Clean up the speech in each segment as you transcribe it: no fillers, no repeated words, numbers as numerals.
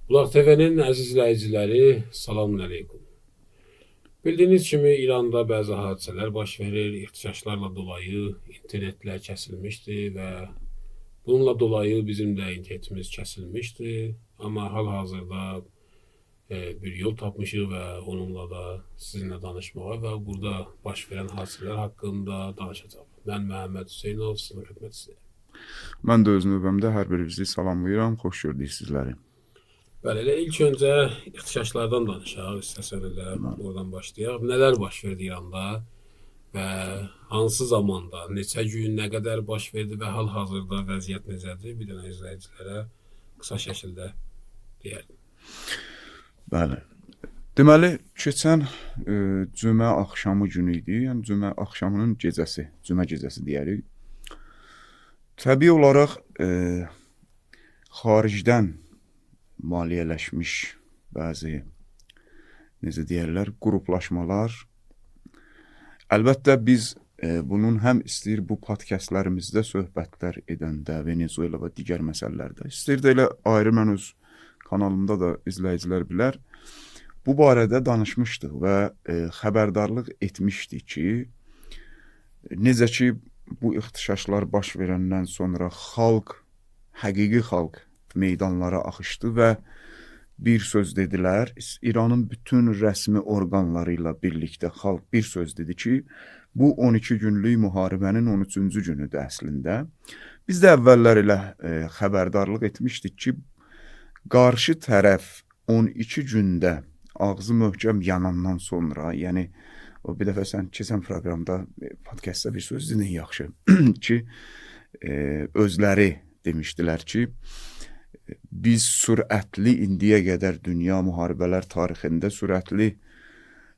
Bulaq TV-nin əziz izləyiciləri, salamün əleykum. Bildiyiniz kimi İranda bəzi hadisələr baş verir, ixtişaşlarla dolayı internetlər kəsilmişdi və bununla dolayı bizim də internetimiz kəsilmişdi. Amma hal-hazırda bir yol tapmışıq və onunla da sizinlə danışmağa və burada baş verən hadisələr haqqında danışacağıq. Mən Məhəmməd Hüseynov, sizin xidmətinizdə. Mən də öz növbəmdə hər birinizi salamlayıram, xoş gördük sizləri. Bəli, elə ilk öncə ixtişaşlardan danışaq, istəsən elə oradan başlayaq. Nələr baş verdi İranda və hansı zamanda, neçə gün, nə qədər baş verdi və hal-hazırda vəziyyət necədir? Bir dənə izləyicilərə qısa şəkildə deyərdim. Bəli. Deməli, keçən cümə axşamı günü idi, yəni cümə axşamının gecəsi, cümə gecəsi deyərik. Təbii olaraq xaricdən maliyyələşmiş bəzi, necə deyərlər, qruplaşmalar. Əlbəttə biz bunun həm istəyir bu podkastlərimizdə söhbətlər edəndə, Venezuela və digər məsələlərdə, istəyir də elə ayrı mən öz kanalımda da izləyicilər bilər. Bu barədə danışmışdıq və xəbərdarlıq etmişdik ki, necə ki bu ixtişaşlar baş verəndən sonra xalq, həqiqi xalq meydanlara axışdı və bir söz dedilər. İranın bütün rəsmi orqanları ilə birlikdə xalq bir söz dedi ki, bu 12 günlük müharibənin 13-cü günüdür əslində. Biz də əvvəllər elə xəbərdarlıq etmişdik ki, qarşı tərəf 12 gündə ağzı möhkəm yanandan sonra, yəni o bir dəfə sən keçən proqramda, podkastda bir söz dedin yaxşı ki, özləri demişdilər ki, biz sürətli indiyə qədər dünya müharibələr tarixində sürətli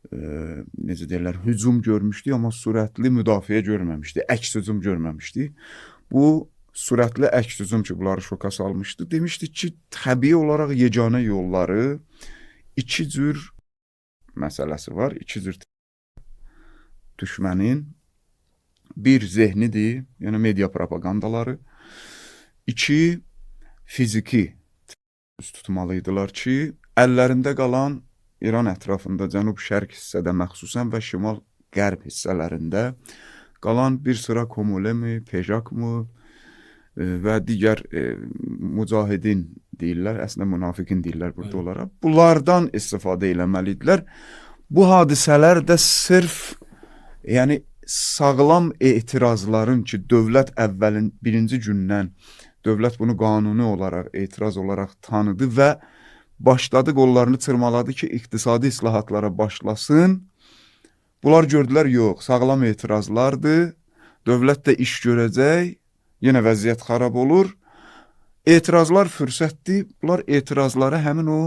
necə deyirlər, hücum görmüşdük, amma sürətli müdafiə görməmişdik, əks hücum görməmişdik. Bu sürətli əks hücum ki, bunları şoka salmışdı. Demişdik ki, təbii olaraq yeganə yolları iki cür məsələsi var, iki cür düşmənin. Bir zehnidir, yəni media propagandaları. İki fiziki üst tutmalıydılar ki, əllərində qalan İran ətrafında cənub-şərq hissədə məxsusən və şimal-qərb hissələrində qalan bir sıra Komolemi, Pejak-mı və digər mücahidin deyirlər, əslində münafiqin deyirlər burada olaraq. Bunlardan istifadə eləməli idilər. Bu hadisələr də sırf yəni sağlam etirazların ki, dövlət əvvəlin birinci gündən dövlət bunu qanuni olaraq, etiraz olaraq tanıdı və başladı, qollarını çırmaladı ki, iqtisadi islahatlara başlasın. Bunlar gördülər, yox, sağlam etirazlardır, dövlət də iş görəcək, yenə vəziyyət xarab olur. Etirazlar fürsətdir, bunlar etirazları həmin o,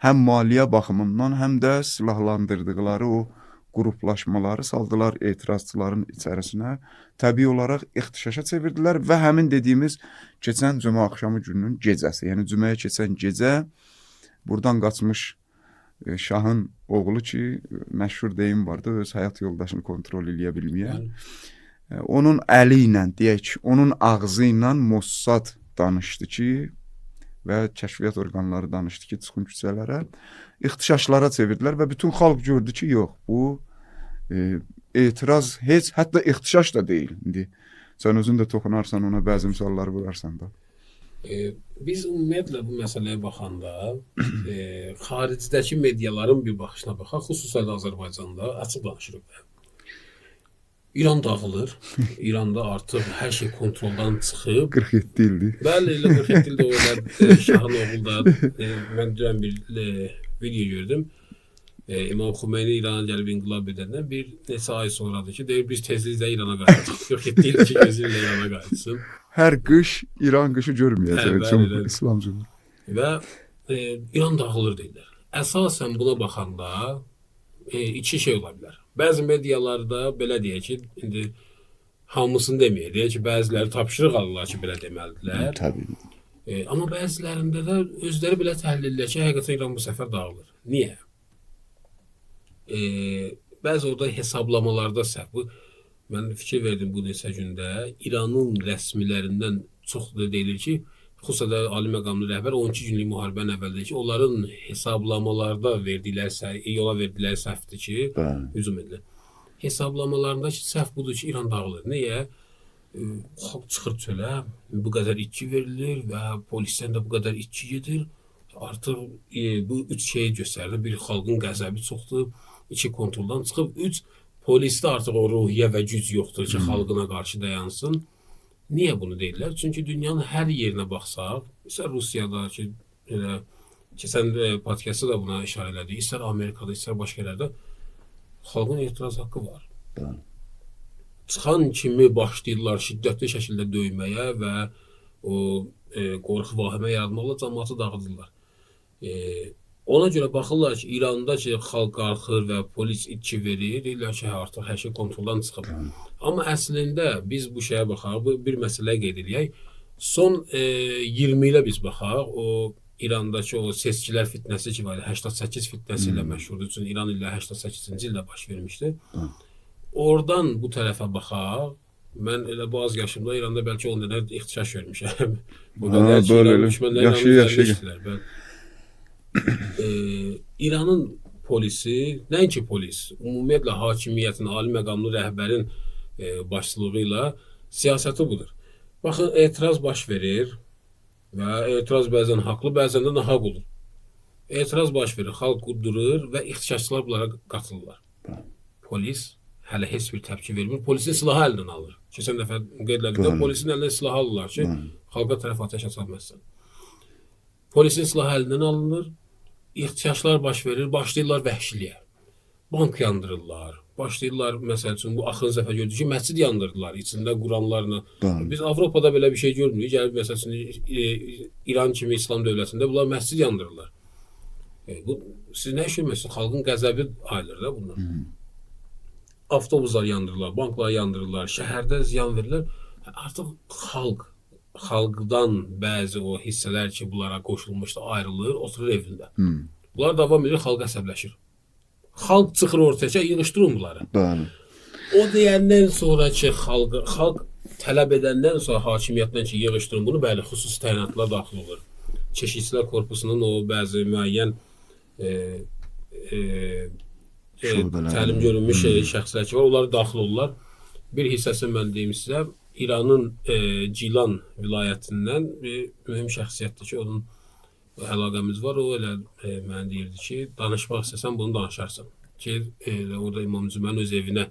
həm maliyyə baxımından, həm də silahlandırdıqları o qruplaşmaları saldılar etirazçıların içərisinə. Təbii olaraq ixtişaşa çevirdilər və həmin dediyimiz keçən cümə axşamı gününün gecəsi, yəni cüməyə keçən gecə buradan qaçmış şahın oğlu ki, məşhur deyim vardı, öz həyat yoldaşını kontrol eləyə bilməyən. Onun əli ilə, deyək ki, onun ağzı ilə Mossad danışdı ki, və kəşfiyyat orqanları danışdı ki, çıxın küçələrə, ixtişaşlara çevirdilər və bütün xalq gördü ki, yox, bu etiraz heç, hətta ixtişaş da deyil. İndi sən özün də toxunarsan ona, bəzi misalları vurarsan da. Biz ümumiyyətlə bu məsələyə baxanda xaricdəki mediaların bir baxışına baxaq, xüsusən də Azərbaycanda açıq danışırıq. İran dağılır. İranda artıq hər şey kontroldan çıxıb. 47 ildir. Bəli, elə 47 ildir o elə şahın oğlu da mən dünən bir video gördüm. İmam Xümeyni İrana gəlib inqilab edəndən bir neçə ay sonradır ki, deyir biz tezliklə İrana qayıdacağıq. 47 il ki, gözü ilə İrana qayıtsın. Hər qış İran qışı görməyəcək, İslam cümhuriyyəti. Və İran dağılır deyirlər. Əsasən buna baxanda iki şey ola bilər. Bəzi medialarda belə deyək ki, indi hamısını deməyək, deyək ki, bəziləri tapşırıq alırlar ki, belə deməlidirlər. Təbii. Amma bəzilərində də özləri belə təhlil edirlər ki, həqiqətən İran bu səfər dağılır. Niyə? Bəzi orada hesablamalarda səhv. Mən fikir verdim bu neçə gündə İranın rəsmilərindən çox da deyilir ki, Xüsusən də ali məqamlı rəhbər 12 günlük müharibənin əvvəlində ki, onların hesablamalarda verdikləri yola verdikləri səhvdir ki, Bəli. hücum edilir. Hesablamalarındakı səhv budur ki, İran dağılır. Niyə? Xalq çıxır çölə, bu qədər itki verilir və polisdən də bu qədər itki gedir. Artıq bu üç şeyi göstərir. Bir, xalqın qəzəbi çoxdur. İki, kontroldan çıxıb. Üç, polisdə artıq o ruhiyyə və güc yoxdur ki, xalqına qarşı dayansın. Niyə bunu deyirlər? Çünki dünyanın hər yerinə baxsaq, istər Rusiyada ki, elə keçən podkastda da buna işarə elədik, istər Amerikada, istər başqa yerlərdə xalqın etiraz haqqı var. Bəli. Çıxan kimi başlayırlar şiddətli şəkildə döyməyə və o qorxu vahimə yaratmaqla cəmaatı dağıdırlar. Ona görə baxırlar ki, İranda ki, xalq qalxır və polis itki verir, deyirlər ki, hə, artıq hər şey kontroldan çıxıb. Amma əslində biz bu şeyə baxaq, bu bir məsələyə qeyd eləyək. Son 20 ilə biz baxaq, o İrandakı o seçkilər fitnəsi ki var idi, 88 fitnəsi ilə məşhurdur. Çünki İran ilə 88-ci ildə baş vermişdi. Oradan bu tərəfə baxaq, mən elə bu az yaşımda İranda bəlkə 10 dənə ixtişaş görmüşəm. Bu qədər ki, İran düşmənləri Yaşı, işlədilər. Bəli. İranın polisi, nəinki polis, ümumiyyətlə hakimiyyətin, ali məqamlı rəhbərin başçılığı ilə siyasəti budur. Baxın, etiraz baş verir və etiraz bəzən haqlı, bəzən də nahaq olur. Etiraz baş verir, xalq qudurur və ixtişaşçılar bunlara qatılırlar. Polis hələ heç bir təpki vermir. Polisin silahı əlindən alır. Keçən dəfə qeyd elədik də, polisin əlindən silahı alırlar ki, xalqa tərəf atəş aça bilməzsən. Polisin silahı əlindən alınır. İxtişaşlar baş verir, başlayırlar vəhşiliyə. Bank yandırırlar. Başlayırlar, məsəl üçün, bu axırıncı dəfə gördük ki, məscid yandırdılar içində Quranlarla. Biz Avropada belə bir şey görmürük. Gəlib məsəl üçün İran kimi İslam dövlətində bunlar məscid yandırırlar. Bu siz nə düşünürsünüz? Xalqın qəzəbi ayılır da bundan. Avtobuslar yandırırlar, banklar yandırırlar, şəhərdə ziyan verirlər. Artıq xalqdan bəzi o hissələr ki, bunlara qoşulmuşdu, ayrılır, oturur evində. Bunlar davam edir, xalq əsəbləşir. Xalq çıxır ortaya ki, yığışdırın bunları. Bəli. O deyəndən sonra ki, xalq tələb edəndən sonra hakimiyyətdən ki, yığışdırın bunu, bəli, xüsusi təyinatlar daxil olur. Keşikçilər korpusunun o bəzi müəyyən təlim görünmüş şəxslər ki var, onlar daxil olurlar. Bir hissəsini mən deyim sizə, İranın Gilan vilayətindən bir mühüm şəxsiyyətdir ki, onun əlaqəmiz var. O elə mənə deyirdi ki, danışmaq istəsən bunu danışarsan. Ki, orada İmam Cümənin öz evinə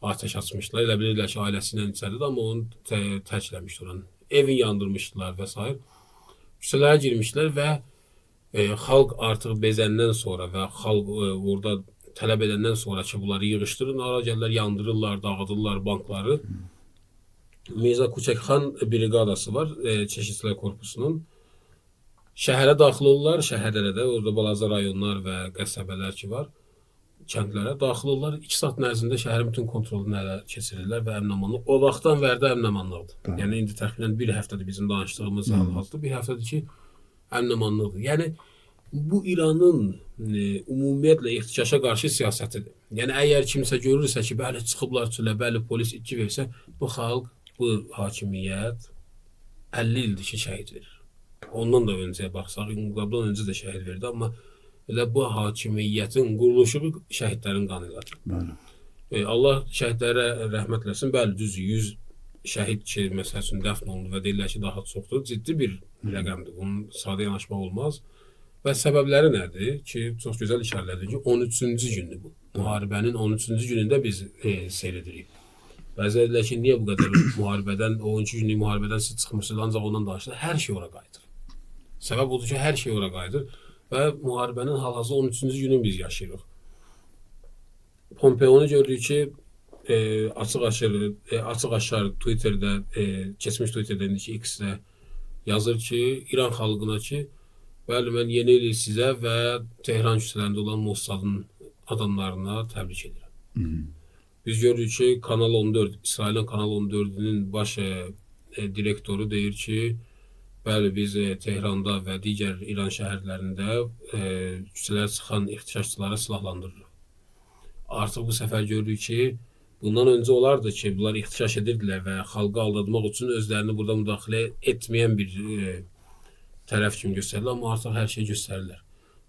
atəş açmışdılar. Elə bilirlər ki, ailəsi ilə içəridir, amma onu tərk eləmişdi oranı. Evin yandırmışdılar və s. Küçələrə girmişdilər və xalq artıq bezəndən sonra və xalq orada tələb edəndən sonra ki, bunları yığışdırın, ara gəlirlər, yandırırlar, dağıdırlar bankları. Mirza Kuçəkxan briqadası var, Keşikçilər Korpusunun. Şəhərə daxil olurlar, şəhərlərə də, orada balaca rayonlar və qəsəbələr ki var, kəndlərə daxil olurlar. 2 saat ərzində şəhərin bütün kontrolunu ələ keçirirlər və əmn-amanlıq. O vaxtdan vərdə əmn-amanlıqdır. Yəni indi təxminən bir həftədir bizim danışdığımız hal-hazırda, bir həftədir ki, əmn-amanlıqdır. Yəni bu İranın ümumiyyətlə ixtişaşa qarşı siyasətidir. Yəni əgər kimsə görürsə ki, bəli çıxıblar çölə, bəli polis itki versə, bu xalq, bu hakimiyyət 50 ildir ki, şəhid verir. Ondan da öncəyə baxsaq, inqilabdan öncə də şəhid verdi, amma elə bu hakimiyyətin quruluşu şəhidlərin qanı ilədir. Allah şəhidlərə rəhmət eləsin. Bəli, düz 100 şəhid ki, məsəl üçün dəfn olundu və deyirlər ki, daha çoxdur. Ciddi bir rəqəmdir. Bunun sadə yanaşmaq olmaz. Və səbəbləri nədir ki, çox gözəl işarələdi ki, 13-cü gündür bu. Müharibənin 13-cü günündə biz seyr edirik. Bəziləri deyirlər ki, niyə bu qədər müharibədən, 12 günlük müharibədən siz çıxmırsınız, ancaq ondan danışılır. Hər şey ora qayıdır. Səbəb odur ki, hər şey ora qayıdır və müharibənin hal-hazırda 13-cü gününü biz yaşayırıq. Pompeonu gördük ki, açıq-aşkar Twitterdə, keçmiş Twitterdə, indiki X-də yazır ki, İran xalqına ki, bəli, mən yeni ili sizə və Tehran küçələrində olan Mossadın adamlarına təbrik edirəm. Biz görürük ki, Kanal 14, İsrailin Kanal 14-ünün baş direktoru deyir ki, bəli, biz Tehranda və digər İran şəhərlərində küçələrə çıxan ixtişaşçıları silahlandırırıq. Artıq bu səfər görürük ki, bundan öncə olardı ki, bunlar ixtişaş edirdilər və xalqı aldatmaq üçün özlərini burada müdaxilə etməyən bir tərəf kimi göstərirlər, amma artıq hər şey göstərirlər.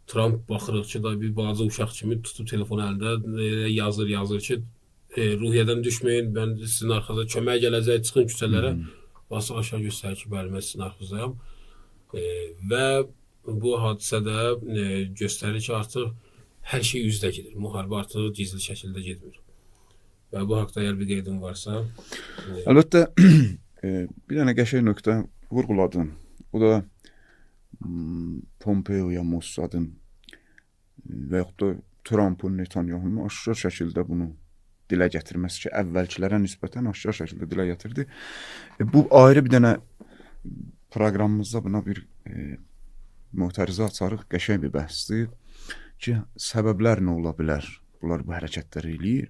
Tramp baxırıq ki, da bir balaca uşaq kimi tutub telefonu əlində elə yazır ki, ruhiyyədən düşməyin, mən sizin arxada kömək gələcək, çıxın küçələrə. Basıq aşağı göstərir ki, bəli, mən sizin arxanızdayam. Və bu hadisədə göstərir ki, artıq hər şey üzdə gedir. Müharibə artıq gizli şəkildə getmir. Və bu haqda əgər bir qeydim varsa, Əlbəttə bir dənə qəşəng nöqtə vurğuladın. O da Pompeo ya Mossadın və yaxud da Trumpın, Netanyahunun aşkar şəkildə bunu dilə gətirməsi ki, əvvəlkilərə nisbətən aşkar şəkildə dilə gətirdi. Bu ayrı bir dənə proqramımızda buna bir mötərizə açarıq, qəşəng bir bəhsdir ki, səbəblər nə ola bilər? Bunlar bu hərəkətləri eləyir.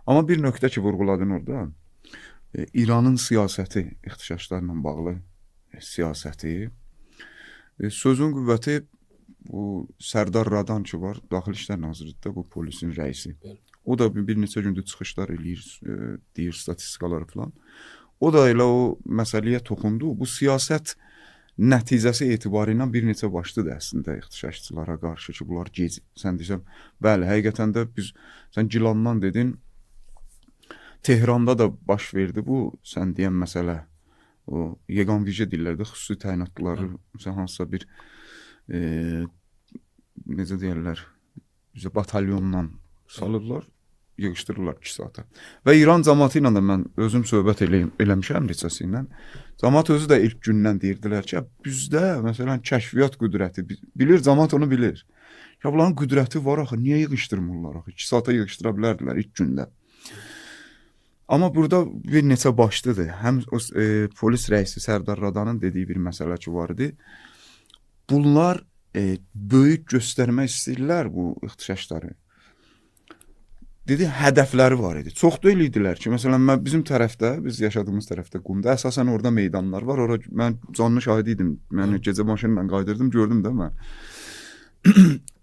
Amma bir nöqtə ki, vurğuladın orada, İranın siyasəti, ixtişaşlarla bağlı siyasəti, sözün qüvvəti bu Sərdar Radan ki var, Daxili İşlər Naziridir də, bu polisin rəisi. Bəli. O da bir neçə gündür çıxışlar eləyir, deyir statistikaları falan. O da elə o məsələyə toxundu. Bu siyasət nəticəsi etibarı ilə bir neçə başlıdır əslində ixtişaşçılara qarşı ki, bunlar gec. Sən deyirsən, bəli, həqiqətən də biz sən Gilandan dedin, Tehranda da baş verdi bu sən deyən məsələ. O yegan vicə deyirlər də, xüsusi təyinatlıları, məsələn hansısa bir necə deyirlər, bizə batalyonla salıblar, yığışdırırlar 2 saata. Və İran cəmaatı ilə də mən özüm söhbət eləmişəm neçəsi ilə. Cəmaat özü də ilk gündən deyirdilər ki, bizdə məsələn kəşfiyyat qüdrəti bilir, cəmaat onu bilir. Ya bunların qüdrəti var axı, niyə yığışdırmırlar axı? 2 saata yığışdıra bilərdilər ilk gündə. Amma burada bir neçə başlıdır. Həm o polis rəisi Sərdar Radanın dediyi bir məsələ ki var idi. Bunlar böyük göstərmək istəyirlər bu ixtişaşları. Dedi, hədəfləri var idi. Çox da eləyirdilər ki, məsələn, mən bizim tərəfdə, biz yaşadığımız tərəfdə Qumda, əsasən orada meydanlar var. Ora mən canlı şahidi idim. Mən gecə maşınla qayıdırdım, gördüm də mən.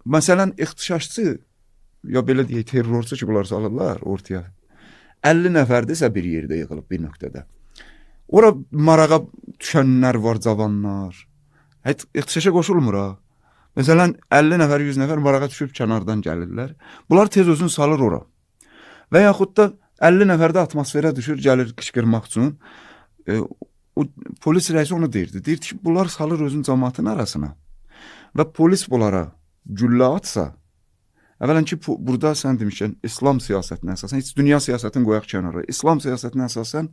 Məsələn, ixtişaşçı ya belə deyək, terrorçu ki, bunlar salırlar ortaya. 50 nəfərdirsə bir yerdə yığılıb bir nöqtədə. Ora marağa düşənlər var, cavanlar. Heç ixtişaşa qoşulmur ha. Məsələn, 50 nəfər, 100 nəfər marağa düşüb kənardan gəlirlər. Bunlar tez özünü salır ora. Və yaxud da 50 nəfər də atmosferə düşür, gəlir qışqırmaq üçün. O polis rəisi onu deyirdi. Deyirdi ki, bunlar salır özünü cəmaatın arasına. Və polis bunlara güllə atsa, əvvələn ki, burada sən demişkən, İslam siyasətinə əsasən, heç dünya siyasətini qoyaq kənara. İslam siyasətinə əsasən,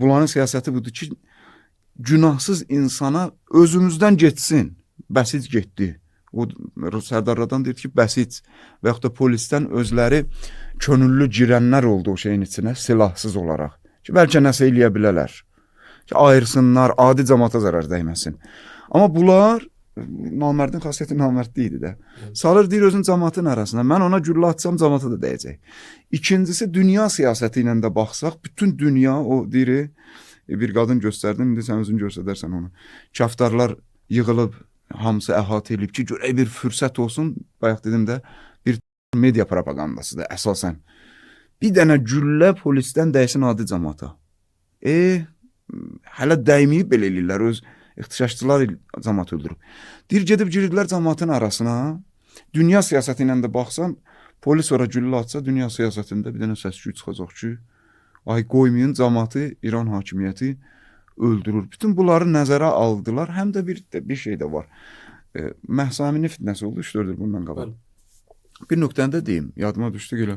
bunların siyasəti budur ki, günahsız insana özümüzdən getsin. Bəsic getdi. O Sərdar Radan deyir ki, bəsic və yaxud da polisdən özləri könüllü girənlər oldu o şeyin içinə silahsız olaraq. Ki, bəlkə nəsə eləyə bilərlər. Ki, ayırsınlar, adi cəmaata zarar dəyməsin. Amma bunlar namərdin xasiyyəti namərdlik idi də. Salır deyir özün cəmaatın arasına. Mən ona güllə atsam cəmaata da dəyəcək. İkincisi dünya siyasəti ilə də baxsaq, bütün dünya o deyir, bir qadın göstərdim, indi sən özün göstərərsən onu. Kaftarlar yığılıb, hamısı əhatə eləyib ki, görək bir fürsət olsun. Bayaq dedim də, bir media propagandasıdır əsasən. Bir dənə güllə polisdən dəysin adi cəmaata. Hələ dəyməyib belə eləyirlər, öz ixtişaşçılar cəmaat öldürüb. Deyir, gedib girdilər cəmaatın arasına. Dünya siyasəti ilə də baxsan, polis ora güllə atsa, dünya siyasətində bir dənə səs-küy çıxacaq ki, ay qoymayın cəmaatı İran hakimiyyəti öldürür. Bütün bunları nəzərə aldılar. Həm də bir şey də var. Məhsa Əmini fitnəsi oldu 3-4 il bundan qabaq. Bir nöqtəni də deyim, yadıma düşdü ki, elə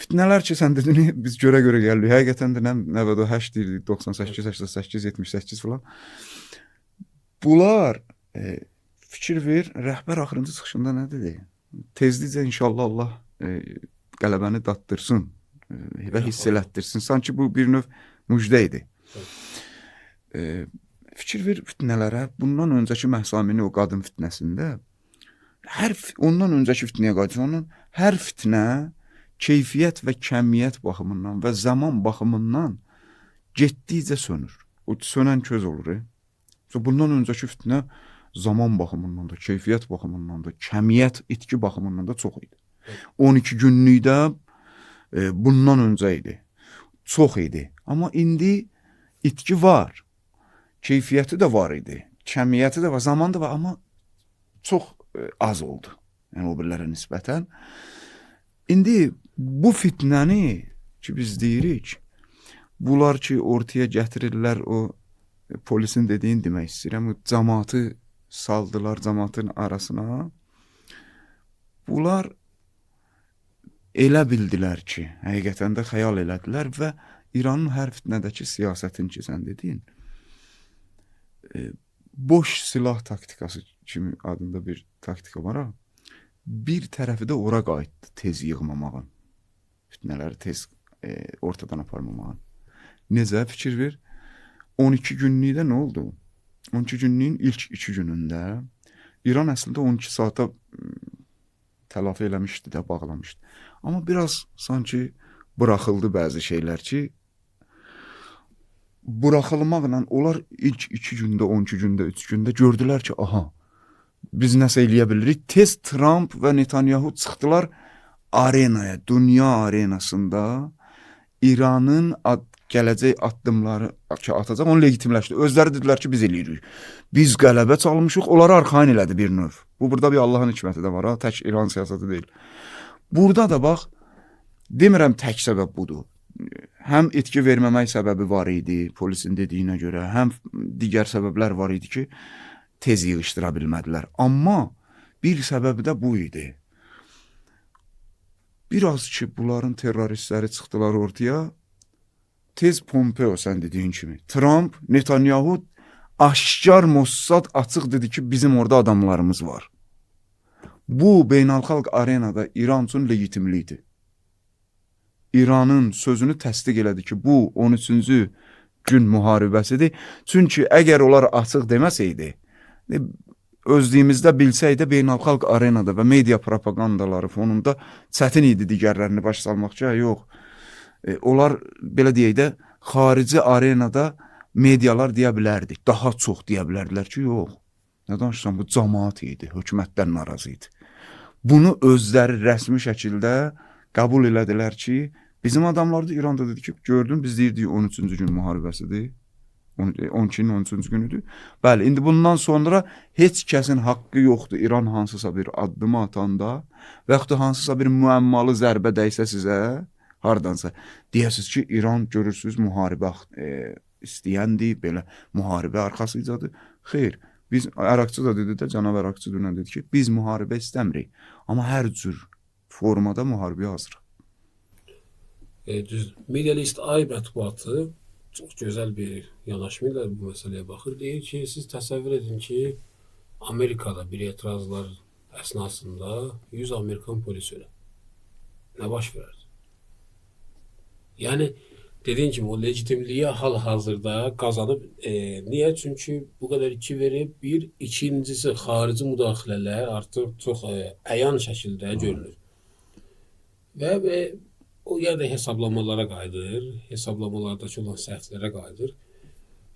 fitnələr ki, sən dedin, biz görə-görə gəldik. Həqiqətən də 98 deyirdik, 98, 88, 78 falan. Bunlar fikir ver, rəhbər axırıncı çıxışında nə dedi? Tezlikcə inşallah Allah qələbəni datdırsın və hiss elətdirsin. Sanki bu bir növ müjdə idi. Fikir ver fitnələrə. Bundan öncəki Məhsa Əmini o qadın fitnəsində, ondan öncəki fitnəyə qayıtsın, onun hər fitnə keyfiyyət və kəmiyyət baxımından və zaman baxımından getdikcə sönür. O sönən köz olur. Bundan öncəki fitnə zaman baxımından da, keyfiyyət baxımından da, kəmiyyət, itki baxımından da çox idi. 12 günlükdə bundan öncə idi. Çox idi. Amma indi itki var. Keyfiyyəti də var idi. Kəmiyyəti də var, zaman da var, amma çox az oldu. Yəni o birilərə nisbətən. İndi bu fitnəni ki biz deyirik, bunlar ki ortaya gətirirlər o polisin dediyini demək istəyirəm, o cəmaatı saldılar cəmaatın arasına. Bunlar elə bildilər ki, həqiqətən də xəyal elədilər və İranın hər fitnədəki siyasətin ki sən dediyin, boş silah taktikası kimi adında bir taktika var ha. Bir tərəfi də ora qayıtdı tez yığmamağın. Fitnələri tez ortadan aparmamağın. Necə fikir ver? 12 günlükdə nə oldu? 12 günlüyün ilk 2 günündə İran əslində 12 saata tələfi eləmişdi də, bağlamışdı. Amma biraz sanki buraxıldı bəzi şeylər ki, buraxılmaqla onlar ilk 2 gündə, 12 gündə, 3 gündə gördülər ki, aha, biz nəsə eləyə bilirik. Tez Trump və Netanyahu çıxdılar arenaya, dünya arenasında İranın gələcək addımları ki atacaq, onu legitimləşdi. Özləri dedilər ki, biz eləyirik. Biz qələbə çalmışıq, onları arxayın elədi bir növ. Bu burada bir Allahın hikməti də var ha, tək İran siyasəti deyil. Burada da bax, demirəm tək səbəb budur. Həm itki verməmək səbəbi var idi polisin dediyinə görə, həm digər səbəblər var idi ki, tez yığışdıra bilmədilər. Amma bir səbəbi də bu idi. Biraz ki, bunların terroristləri çıxdılar ortaya, tez Pompeo sən dediyin kimi, Trump, Netanyahu aşkar Mossad açıq dedi ki, bizim orada adamlarımız var. Bu beynəlxalq arenada İran üçün legitimlikdir. İranın sözünü təsdiq elədi ki, bu 13-cü gün müharibəsidir. Çünki əgər onlar açıq deməsəydi, özlüyümüzdə bilsəydi beynəlxalq arenada və media propagandaları fonunda çətin idi digərlərini başa salmaq ki, yox. Onlar belə deyək də xarici arenada medialar deyə bilərdi. Daha çox deyə bilərdilər ki, yox. Nə danışırsan, bu cəmaat idi, hökumətdən narazı idi. Bunu özləri rəsmi şəkildə qəbul elədilər ki, bizim adamlar da İranda dedi ki, gördün biz deyirdik 13-cü gün müharibəsidir. 12-nin 13-cü günüdür. Bəli, indi bundan sonra heç kəsin haqqı yoxdur İran hansısa bir addımı atanda və yaxud da hansısa bir müəmmalı zərbə dəysə sizə hardansa deyəsiz ki, İran görürsüz müharibə istəyəndir, belə müharibə arxasıcadır. Xeyr, biz Ərakçı da dedi də, cənab Ərakçı dünən dedi ki, biz müharibə istəmirik, amma hər cür formada müharibəyə hazırıq. Düz. Middle East Eye mətbuatı çox gözəl bir yanaşma ilə bu məsələyə baxır. Deyir ki, siz təsəvvür edin ki, Amerikada bir etirazlar əsnasında 100 Amerikan polisi ölə. Nə baş verərdi? Yəni dediyin kimi o legitimliyi hal-hazırda qazanıb. Niyə? Çünki bu qədər itki verib. Bir, ikincisi xarici müdaxilələr artıq çox əyan şəkildə görünür. Və o yenə də hesablamalara qayıdır, hesablamalardakı olan səhvlərə qayıdır.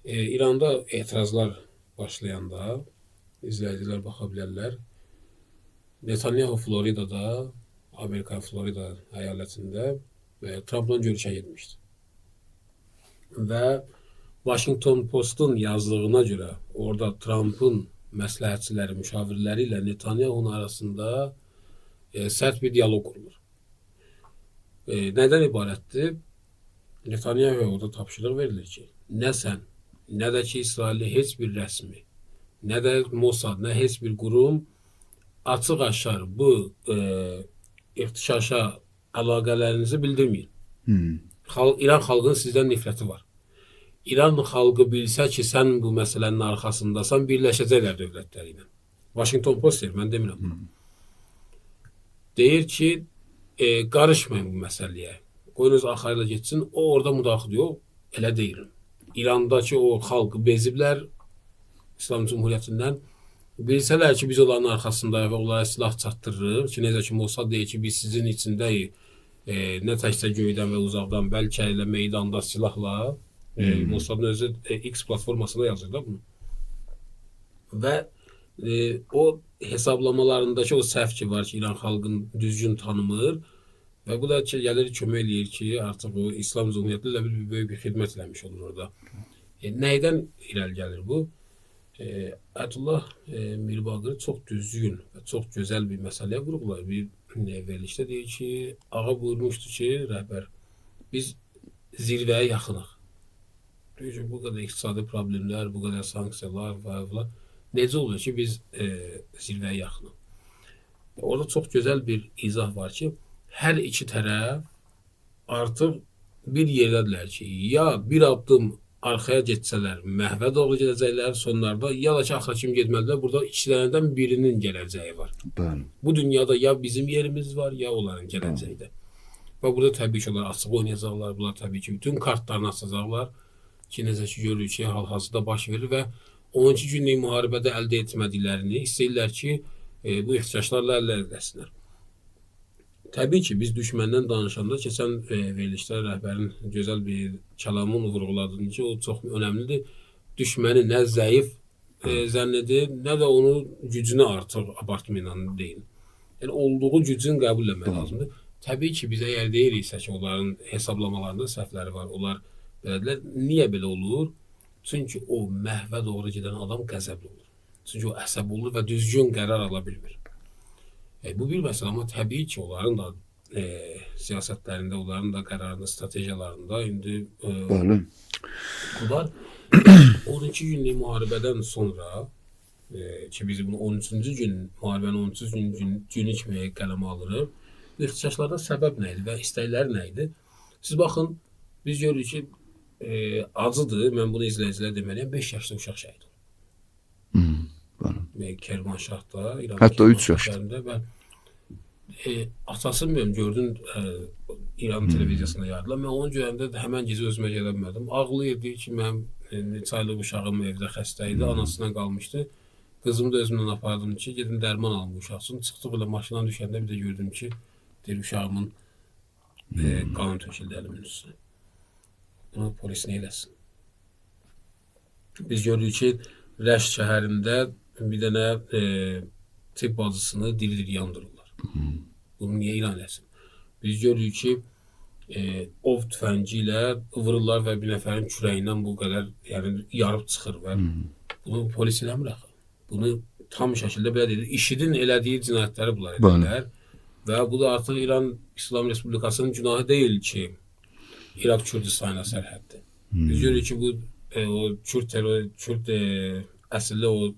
İranda etirazlar başlayanda izləyicilər baxa bilərlər. Netanyahu Floridada, Amerika Florida əyalətində Trumpla görüşə getmişdi. Və Washington Post'un yazdığına görə orada Trump'ın məsləhətçiləri, müşavirləri ilə Netanyahu'nun arasında sərt bir dialoq qurulur. Nədən ibarətdir? Netanyahuya orada tapşırıq verilir ki, nə sən, nə də ki İsrailli heç bir rəsmi, nə də Mossad, nə heç bir qurum açıq-aşkar bu ihtişaşa əlaqələrinizi bildirməyin. İran xalqının sizdən nifrəti var. İran xalqı bilsə ki, sən bu məsələnin arxasındasan, birləşəcəklər dövlətləri ilə. Washington Post deyir, mən demirəm bunu. Deyir ki, qarışmayın bu məsələyə. Qoyun öz axarı ilə getsin. O orada müdaxilə yox, elə deyil. İrandakı o xalqı beziblər İslam Cümhuriyyətindən. Bilsələr ki, biz onların arxasındayıq və onlara silah çatdırırıq ki, necə ki Mossad deyir ki, biz sizin içindəyik. Nə təkcə göydən və uzaqdan, bəlkə elə meydanda silahla. Mossadın özü X platformasında yazır da bunu. Və o hesablamalarındakı o səhv ki var ki, İran xalqını düzgün tanımır və bu da ki, gəlir kömək eləyir ki, artıq o İslam Cümhuriyyəti ilə bir böyük bir xidmət eləmiş olur orada. Nəydən irəli gəlir bu? Ayətullah Mirbaqır çox düzgün və çox gözəl bir məsələyə vurğulayır. Bir verilişdə deyir ki, ağa buyurmuşdu ki, rəhbər, biz zirvəyə yaxınıq. Deyir ki, bu qədər iqtisadi problemlər, bu qədər sanksiyalar və filan. Necə olur ki, biz zirvəyə yaxınıq? Orada çox gözəl bir izah var ki, hər iki tərəf artıq bir yerdədirlər ki, ya bir addım arxaya getsələr məhvə doğru gedəcəklər sonlarda, ya da ki, axıra kimi getməlidirlər. Burada ikilərdən birinin gələcəyi var. Bəli. Bu dünyada ya bizim yerimiz var, ya onların gələcəyi də. Və burada təbii ki, onlar açıq oynayacaqlar. Bunlar təbii ki, bütün kartlarını açacaqlar ki, necə ki görürük ki, hal-hazırda baş verir və 12 günlük müharibədə əldə etmədiklərini istəyirlər ki, bu ixtişaşlarla əldə edəsinlər. Təbii ki, biz düşməndən danışanda keçən verilişdə rəhbərin gözəl bir kəlamını vurğuladığını ki, o çox önəmlidir. Düşməni nə zəif zənn edir, nə də onu gücünü artıq abartmayla deyin. Yəni olduğu gücün qəbul etmək lazımdır. Təbii ki, biz əgər deyiriksə ki, onların hesablamalarında səhvləri var, onlar belədirlər. Niyə belə olur? Çünki o məhvə doğru gedən adam qəzəbli olur. Çünki o əsəb olur və düzgün qərar ala bilmir. Bu bir məsələ, amma təbii ki, onların da siyasətlərində, onların da qərarında, strategiyalarında indi Bəli. bu var. 12 günlük müharibədən sonra ki, biz bunu 13-cü gün, müharibənin 13-cü günü kimi qələmə alırıq. Bu ixtişaşlarda səbəb nə idi və istəkləri nə idi? Siz baxın, biz görürük ki, acıdır, mən bunu izləyicilər deməliyəm, 5 yaşlı uşaq şəhid olub. Bəli. Kermanşahda, İranın Hətta 3 Kermanşah yaşlı. şəhərində və atasını bilmirəm, gördün İran televiziyasında yaydılar. Mən onu görəndə də həmən gecə özümə gələ bilmədim. Ağlayırdı ki, mənim neçə aylıq uşağım evdə xəstə idi, anasından qalmışdı. Qızımı da özümlə apardım ki, gedim dərman alım bu uşaq üçün. Çıxdıq belə maşından düşəndə bir də gördüm ki, deyir uşağımın qanı töküldü əlimin üstünə. Bunu polis nə eləsin? Biz görürük ki, Rəşd şəhərində bir dənə tibb bacısını diri-diri yandırırlar. Bunu niyə İran eləsin? Biz görürük ki, ov tüfəngi ilə vururlar və bir nəfərin kürəyindən bu qədər, yəni yarıb çıxır və bunu polis eləmir axı. Bunu tam şəkildə belə deyir. IŞİD-in elədiyi cinayətləri bunlar edirlər. Və bu da artıq İran İslam Respublikasının günahı deyil ki, İraq Kürdistanla sərhəddir. Biz görürük ki, bu o Kürd terror, Kürd əsilli o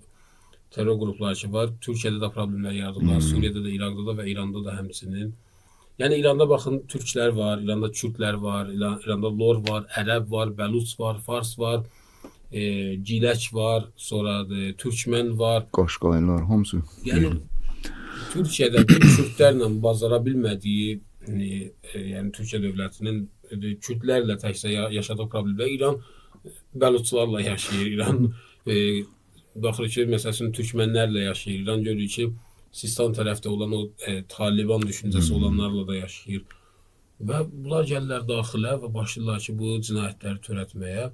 terror qrupları ki var, Türkiyədə də problemlər yaradırlar, Suriyədə də, İraqda da və İranda da həmçinin. Yəni İranda baxın, türklər var, İranda Kürdlər var, İranda Lor var, Ərəb var, Bəluç var, Fars var, Gilək var, sonra Türkmən var. Qaşqaylar hamısı. Yəni Türkiyədə bir Kürdlərlə bacara bilmədiyi, yəni Türkiyə dövlətinin Kürdlərlə təkcə yaşadığı problemlər, İran Bəluçlarla yaşayır, İran baxırıq ki, məsəl üçün türkmənlərlə yaşayır, İran görürük ki, Sistan tərəfdə olan o Taliban düşüncəsi olanlarla da yaşayır. Və bunlar gəlirlər daxilə və başlayırlar ki, bu cinayətləri törətməyə.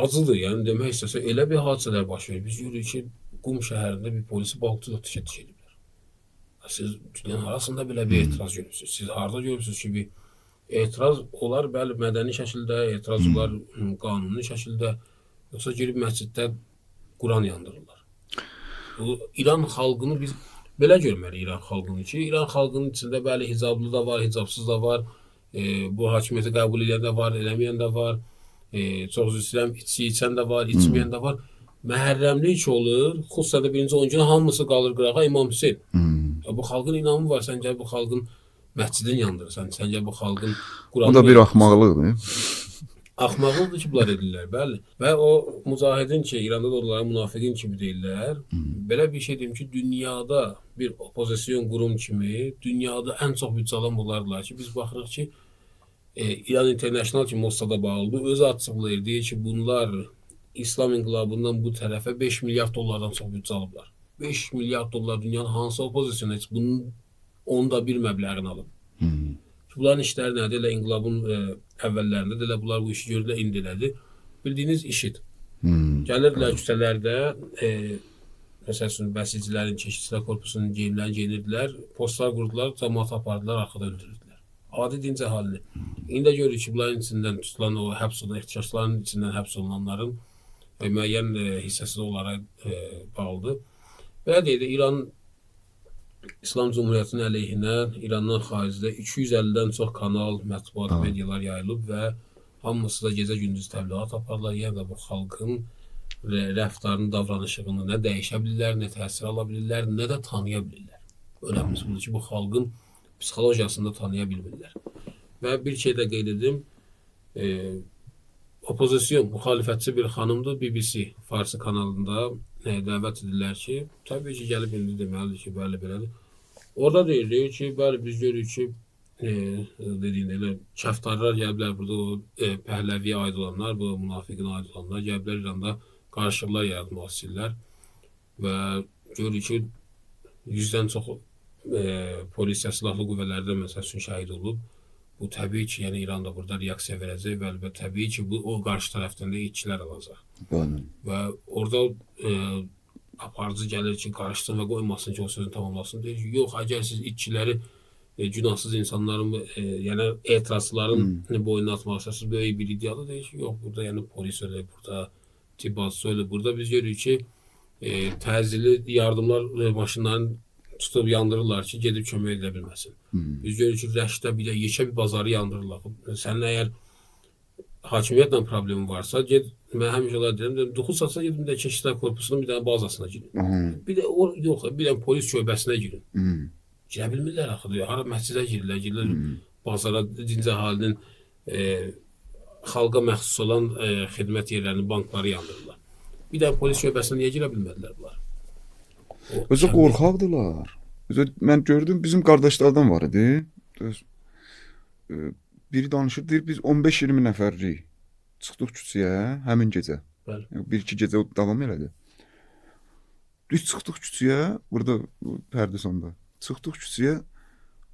Acıdır, yəni demək istəsə elə bir hadisələr baş verir. Biz görürük ki, Qum şəhərində bir polisi balta ilə tükə-tükə ediblər. Siz dünyanın harasında belə bir etiraz görürsünüz? Siz harada görürsünüz ki, bir etiraz olar, bəli, mədəni şəkildə, etiraz olar qanuni şəkildə, yoxsa girib məsciddə Quran yandırırlar. Bu İran xalqını biz belə görməliyik, İran xalqını ki, İran xalqının içində bəli hicablı da var, hicabsız da var, bu hakimiyyəti qəbul edən də var, eləməyən də var, çox üzr istəyirəm, içki içən də var, içməyən də var. Məhərrəmlik olur, xüsusən də birinci 10 günü hamısı qalır qırağa İmam Hüseyn. Bu xalqın inamı var, sən gəl bu xalqın məscidini yandırırsan, sən gəl bu xalqın Quranını Bu da bir axmaqlıqdır. Axmaqlıqdır ki, bunlar edirlər, bəli. Və o mücahidin ki, İranda da onlara münafiqin kimi deyirlər. Belə bir şey deyim ki, dünyada bir opozisyon qurum kimi, dünyada ən çox büdcə alan bunlardılar ki, biz baxırıq ki, İran International ki, Mossada bağlıdır, özü açıqlayır, deyir ki, bunlar İslam inqilabından bu tərəfə 5 milyard dollardan çox büdcə alıblar. 5 milyard dollar dünyanın hansı opozisyonu heç bunun onda bir məbləğini alıb. Bunların işləri nədir? Elə inqilabın əvvəllərində də elə bunlar bu işi gördülər, indi elədi. Bildiyiniz IŞİD. Gəlirdilər küçələrdə, məsəl üçün, bəsiclərin, keşikçilər korpusunun geyimlərini geyinirdilər, postlar qurdular, cəmaatı apardılar, arxada öldürürdülər. Adi dinc əhalini. İndi də görürük ki, bunların içindən tutulan o həbs olunan, ixtişaşların içindən həbs olunanların Müəyyən hissəsi də onlara bağlıdır. Belə deyək də, İran İslam Cümhuriyyətinin əleyhinə İrandan xaricdə 250-dən çox kanal, mətbuat, medialar yayılıb və hamısı da gecə-gündüz təbliğat aparırlar. Yəni də bu xalqın rəftarını, davranışını nə dəyişə bilirlər, nə təsir ala bilirlər, nə də tanıya bilirlər. Önəmlisi budur ki, bu xalqın psixologiyasını da tanıya bilmirlər. Və bir şey də qeyd edim, opozisyon, müxalifətçi bir xanımdır, BBC Farsi kanalında dəvət edirlər ki, təbii ki, gəlib indi deməlidir ki, bəli, belədir. Orada deyir ki, bəli, biz görürük ki, dediyində elə kəftarlar gəliblər burada o Pəhləviyə aid olanlar, bu münafiqinə aid olanlar gəliblər İranda qarışıqlar yaratmaq istəyirlər və görürük ki, 100-dən çox polis və silahlı qüvvələrdə məsəl üçün şəhid olub. Bu təbii ki, yəni İran da burada reaksiya verəcək və əlbəttə təbii ki, bu o qarşı tərəfdən də itçilər alacaq. Bəli. Və orada aparıcı gəlir ki, qarışsın və qoymasın ki, o sözünü tamamlasın. Deyir ki, yox, əgər siz itçiləri günahsız insanların, yəni etirazçıların boynuna atmaq istəyirsiniz, böyük bir iddiadır. Deyir ki, yox, burada yəni polis ölür, burada tibb bacısı ölür. Burada biz görürük ki, təcili yardımlar maşınlarını tutub yandırırlar ki, gedib kömək edə bilməsin. Biz görürük ki, Rəşddə bir də yekə bir bazarı yandırırlar. Sənin əgər hakimiyyətlə problemin varsa, get, mən həmişə onlara deyirəm, deyirəm, 9 satsa gedin bir də keşişlər korpusunun bir dənə bazasına girin. Bir də o yox, bir dənə polis şöbəsinə girin. Girə bilmirlər axı, deyir. Hara məscidə girirlər, girirlər bazara, dinc əhalinin xalqa məxsus olan xidmət yerlərini, bankları yandırırlar. Bir dənə polis şöbəsinə niyə girə bilmədilər bunlar? Özü qorxaqdılar. Özü mən gördüm, bizim qardaşlardan var idi. Düz. Biri danışır, deyir biz 15-20 nəfərlik çıxdıq küçəyə həmin gecə. Bəli. Yəni, bir-iki gecə o davam elədi. Biz çıxdıq küçəyə, burada Pərdisonda. Çıxdıq küçəyə.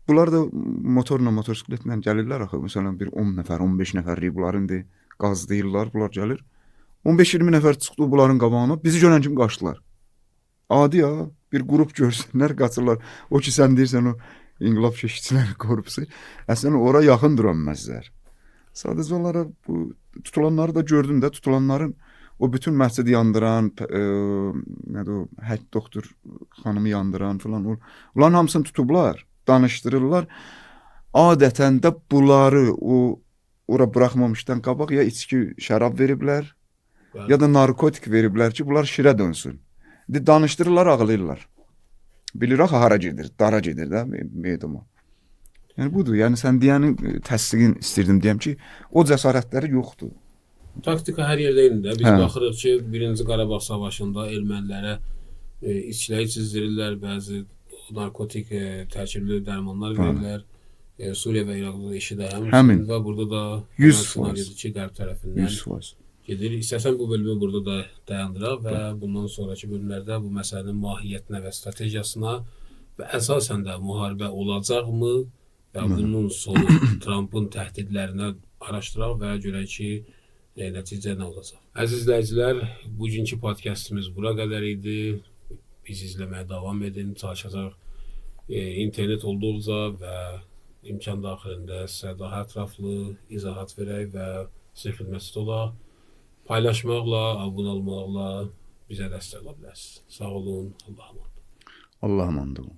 Bunlar da motorla, motosikletlə gəlirlər axı. Məsələn, bir 10 nəfər, 15 nəfərlik bunların indi qazlayırlar, bunlar gəlir. 15-20 nəfər çıxdı bunların qabağına. Bizi görən kimi qaçdılar. Adi ya, bir qrup görsünlər, qaçırlar. O ki sən deyirsən o İnqilab Keşikçiləri korpusu, əslində ora yaxın dura bilməzlər. Sadəcə onlara bu tutulanları da gördüm də, tutulanların o bütün məscidi yandıran, nədir o, hək doktor xanımı yandıran filan, onların hamısını tutublar, danışdırırlar. Adətən də bunları o ora buraxmamışdan qabaq ya içki, şərab veriblər, Bəli. ya da narkotik veriblər ki, bunlar şirə dönsün. İndi danışdırırlar, ağlayırlar. Bilir axı hara gedir, dara gedir də meydana. Yəni budur. Yəni sən deyənin təsdiqini istirdim deyəm ki, o cəsarətləri yoxdur. Taktika hər yerdə eynidir. Biz Hə. baxırıq ki, Birinci Qarabağ savaşında ermənilərə içkiləri içizdirirlər, bəzi narkotik tərkibli dərmanlar verirlər. Suriya və İraqda da işi də həmçinin Həmin. və burada da 100%. senaryodur ki, qərb tərəfindən 100%. gedir. İstəsən bu bölümü burada da dayandıraq və bundan sonrakı bölümlərdə bu məsələnin mahiyyətinə və strategiyasına və əsasən də müharibə olacaqmı və bunun sonu Trampın təhdidlərinə araşdıraq və görək ki, nəticə nə olacaq. Əziz izləyicilər, bugünkü podkastımız bura qədər idi. Bizi izləməyə davam edin. Çalışacaq internet olduqca və imkan daxilində sizə daha ətraflı izahat verək və sizin xidmətinizdə olaq. Paylaşmaqla, abunə olmaqla bizə dəstək ola bilərsiniz. Sağ olun, Allah'a emanet. Allah'a emanet olun.